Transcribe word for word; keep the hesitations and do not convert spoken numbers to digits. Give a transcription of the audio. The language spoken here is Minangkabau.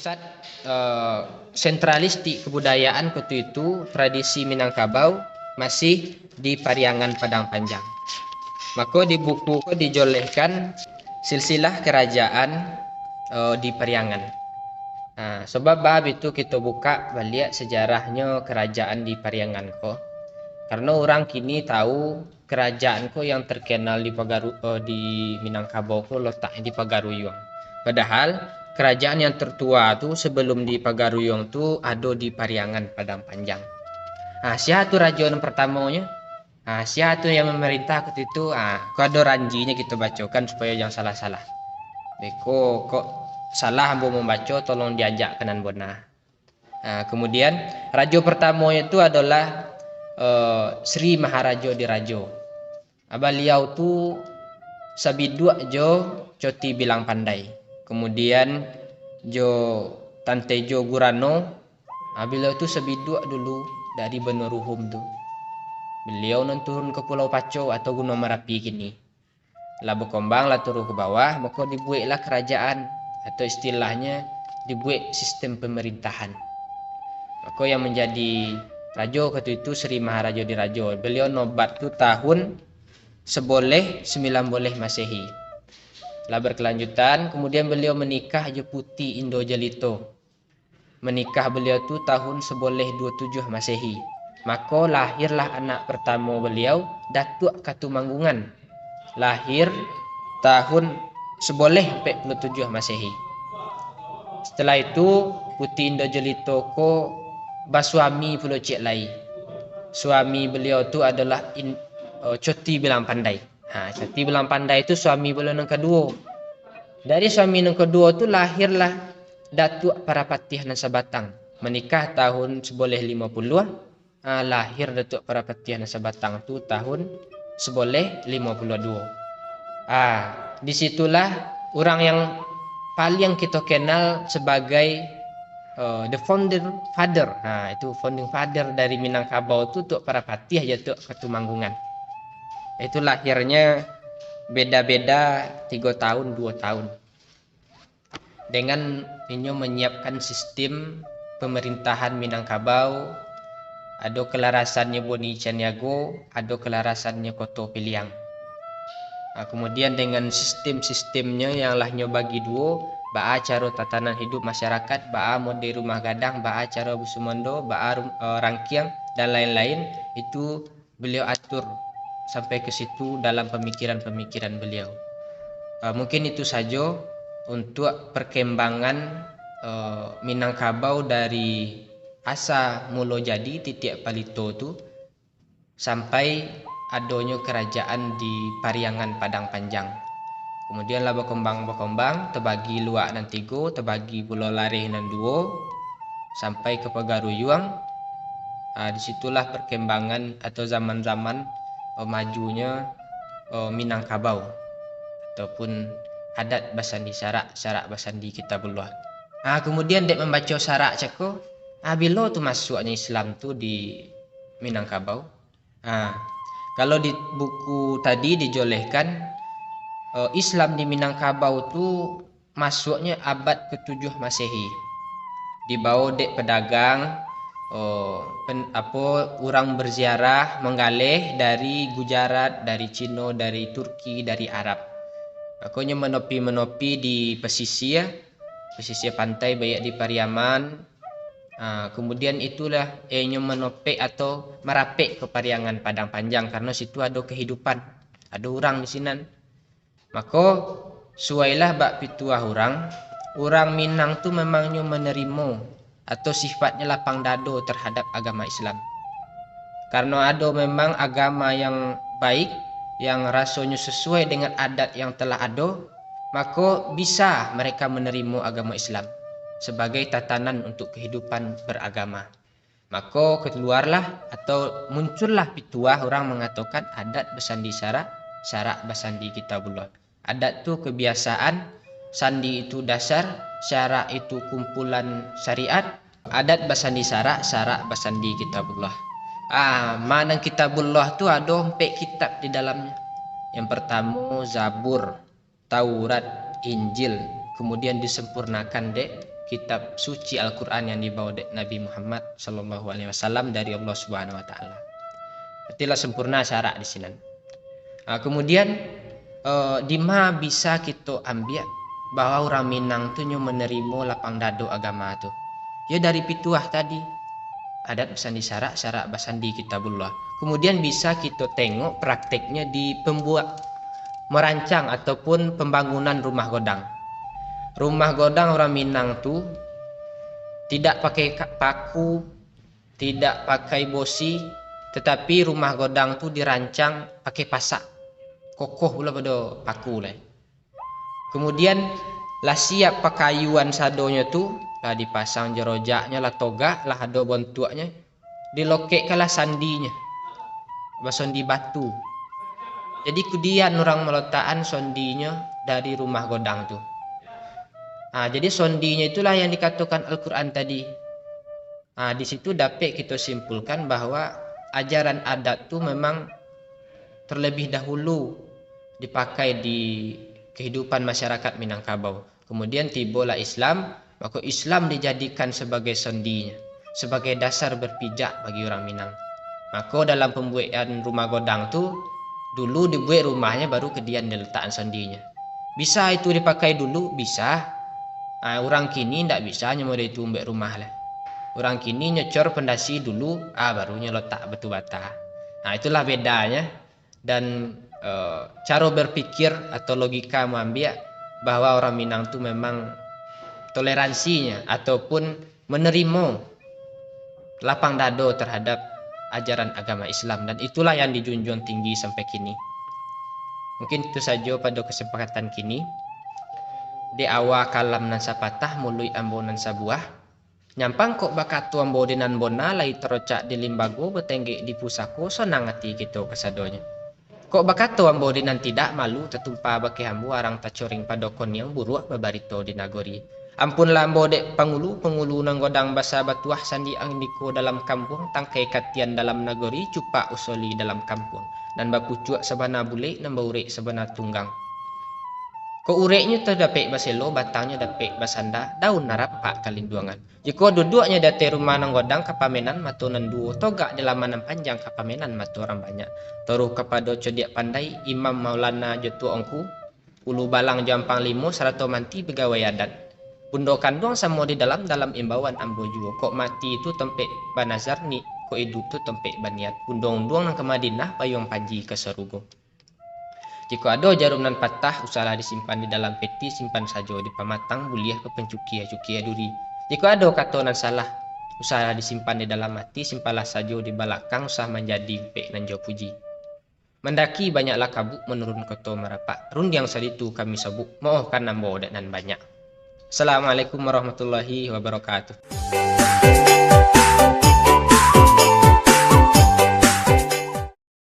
Pusat, eh, sentralistik kebudayaan ketika itu, tradisi Minangkabau masih di Pariangan Padang Panjang. Mako di buku ko dijolehkan silsilah kerajaan, eh, di Pariangan. Nah, sebab bab itu kita buka baliak sejarahnyo kerajaan di Pariangan ko. Karena orang kini tahu kerajaan ko yang terkenal di Pagaru-, eh, di Minangkabau ko letaknya di Pagaruyuang. Padahal kerajaan yang tertua tu sebelum di Pagaruyuang tu ado di Pariangan Padang Panjang. Ah, sia tu rajo yang pertamonyo? Ah, sia tu yang memerintah waktu itu? Ah, ko ado ranjinyo kita bacokan supaya jangan salah-salah. Beko kok salah ambo membaco, tolong diajakkan nan bona. Ah, kemudian rajo pertamonyo tu adalah, eh, Sri Maharajo Dirajo. Ah, baliau tu sabiduak jo Coti Bilang Pandai. Kemudian jo Tantejo Gurano, ah, baliau tu sabiduak dulu dari Benua Ruhum tu. Baliau nan turun ke Pulau Paco atau Gunung Marapi kini. Lah berkembang, lah turun ke bawah, mako dibueklah kerajaan, atau istilahnyo dibuek sistem pemerintahan. Mako yang menjadi rajo waktu itu Sri Maharajo Dirajo. Baliau nobat tu tahun seboleh sembilan boleh Masehi. Lah berkelanjutan, kemudian baliau menikah jo Puti Indo Jelito. Menikah baliau tu tahun seboleh dua tujuh Masehi. Mako lahirlah anak pertamo baliau, Datuak Katumanggungan. Lahir tahun seboleh ampek puluah tujuh Masehi. Setelah itu, Puti Indo Jelito ko basuami pulo ciek lai. Suami baliau tu adalah in-, eh, Coti Bilang Pandai. Ha, Coti Bilang Pandai tu suami baliau nan kaduo. Dari suami nan kaduo tu lahirlah Datuak Parapatiah nan Sabatang. Menikah tahun seboleh limo puluah, ah, lahir Datuak Parapatiah nan Sabatang tu tahun seboleh limo puluah duo. Ah, di situlah urang yang paling kito kenal sebagai, eh, the founding father. Ha, itu founding father dari Minangkabau tu Tuak Parapatiah, yo Tuak Katumanggungan. Itu lahirnya beda-beda tigo tahun, duo tahun. Dengan inyo menyiapkan sistem pemerintahan Minangkabau, ado kelarasannyo Buni Caniago, ado kelarasannyo Koto Piliang. Ah, kemudian dengan sistem-sistemnyo yang lah nyo bagi duo, baa caro tatanan hidup masyarakat, baa mode rumah gadang, baa caro basumondo, baa rum-, eh, rangkiang, dan lain-lain, itu beliau atur sampai ke situ dalam pemikiran-pemikiran beliau. Ah, mungkin itu sajo untuk perkembangan, eh, Minangkabau dari asa mulo jadi titiak palito tu sampai adonyo kerajaan di Pariangan Padang Panjang. Kemudian lah berkembang-berkembang, terbagi luak nan tigo, terbagi pulo lareh nan duo, sampai ke Pagaruyuang. Ah, di situlah perkembangan atau zaman-zaman, eh, majunyo, eh, Minangkabau ataupun adat basandi syarak, syarak basandi Kitabullah. Ah, kemudian dek mambaco syarak cako, ah, bilo tu masuaknyo Islam tu di Minangkabau? Ah, kalau di buku tadi dijolehkan, eh, Islam di Minangkabau tu masuaknyo abad ketujuh Masehi. Dibawa dek pedagang, oh, pen-, apo, urang berziarah manggaleh dari Gujarat, dari Cino, dari Turki, dari Arab. Makonyo manopi-manopi di pesisir, pesisir pantai, baiak di Pariaman. Ah, kemudian itulah, eh, inyo manopek atau marapek ke Pariangan Padang Panjang, karena situ ado kehidupan, ado urang di sinan. Mako, suailah bak pituah urang, urang Minang tu memangnyo manarimo atau sifatnyo lapang dado terhadap agama Islam. Karena ado memang agama yang baik, yang rasonyo sesuai dengan adat yang telah ado, mako bisa mereka menerima agama Islam sebagai tatanan untuk kehidupan beragama. Mako keluarlah atau muncullah pituah urang mangatokan adat basandi syarak, syarak basandi Kitabullah. Adat tu kebiasaan, sandi itu dasar, syarak itu kumpulan syariat, adat basandi syarak, syarak basandi Kitabullah. Ah, ma nan Kitabullah tu ado ampek kitab di dalamnyo. Yang pertamo Zabur, Taurat, Injil, kemudian disempurnakan dek kitab suci Al-Quran yang dibawa dek Nabi Muhammad sallallahu alaihi wasallam dari Allah Subhanahu wa Ta'ala. Berarti lah sempurna syarak di sinan. Ah, kemudian, eh, dima bisa kito ambiak bahwa urang Minang tu nyo manarimo lapang dado agama tu? Yo dari pituah tadi, adat basandi syarak, syarak basandi kitabullah. Kemudian bisa kito tengok prakteknyo di pembuat, merancang ataupun pembangunan rumah godang. Rumah godang urang Minang tu tidak pakai ka-, paku, tidak pakai bosi, tetapi rumah godang tu dirancang pakai pasak. Kokoh pulo pado paku lai. Kemudian, lah siap pakayuan sadonyo tu, lah dipasang jerojaknyo, lah togak, lah ado bontuaknyo, dilokekkanlah sandinyo, basondi batu. Jadi, kudian urang malotakan sondinyo dari rumah godang tu. Ah, jadi sondinyo itulah yang dikatokan Al-Quran tadi. Ah, di situ dapek kito simpulkan bahwa ajaran adat tu memang terlebih dahulu dipakai di kehidupan masyarakat Minangkabau. Kemudian tibolah Islam, mako Islam dijadikan sebagai sondinyo, sebagai dasar berpijak bagi urang Minang. Mako dalam pembuatan rumah godang tu, dulu dibuek rumahnyo, baru kudian diletakan sondinyo. Bisa itu dipakai dulu? Bisa. Ah, urang kini ndak bisa nyo model itu mambuek rumah lah. Urang kini nyo cor pondasi dulu, ah, baru nyo lotak batu bata. Nah, itulah bedanya. Dan, eh, caro berpikir atau logika maambiak bahwa urang Minang tu memang toleransinya ataupun menerima lapang dado terhadap ajaran agama Islam, dan itulah yang dijunjung tinggi sampai kini. Mungkin itu sajo pado kesempatan kini. Di awal kalam nan sapatah, muluik ambo nan sabuah. Nyampang kok bakato ambo di nan bona, lai tarocak di limbago, batenggek di pusako, sonang ati kito kasadonyo. Kok bakato ambo di nan tidak, malu tatumpah bakeh ambo, arang tacoring pado koniang, buruak babarito di nagori. Ampunlah ambo dek pangulu, pangulu nan godang basa batuah, sandi andiko dalam kampuang, tangkai katian dalam nagori, cupak usoli dalam kampuang, nan bapucuak sabana bulek, nan baurek sabana tunggang. Kok ureknyo tu dapek baselo, batangnyo dapek basanda, daun arap pak kalinduangan. Jikok duduaknyo di ateh rumah nan godang, kapamenan mato nan duo, togak di laman nan panjang, kapamenan mato urang banyak. Taruih kapado codiak pandai, imam maulana jo tuangku, ulu balang jo ampang limo, sarato manti pagawai adat. Bundo kanduang samo di dalam, dalam imbauan ambo juo. Kok mati tu tompek banazar, ni kok iduik tu tompek baniat. Unduang-unduang nan ka Madinah, payuang panji ka sarugo. Jikok ado jarum nan patah, usahlah disimpan di dalam peti, simpan sajo di pamatang, buliah ka pancukia-cukia duri. Jikok ado kato nan salah, usahlah disimpan di dalam ati, simpanlah sajo di balakang, usah manjadi umpek nan jo puji. Mandaki banyaklah kabuk, manurun koto marapak, rundiang saditu kami sabuk, maohkan ambo dek nan banyak. Assalamualaikum warahmatullahi wabarakatuh.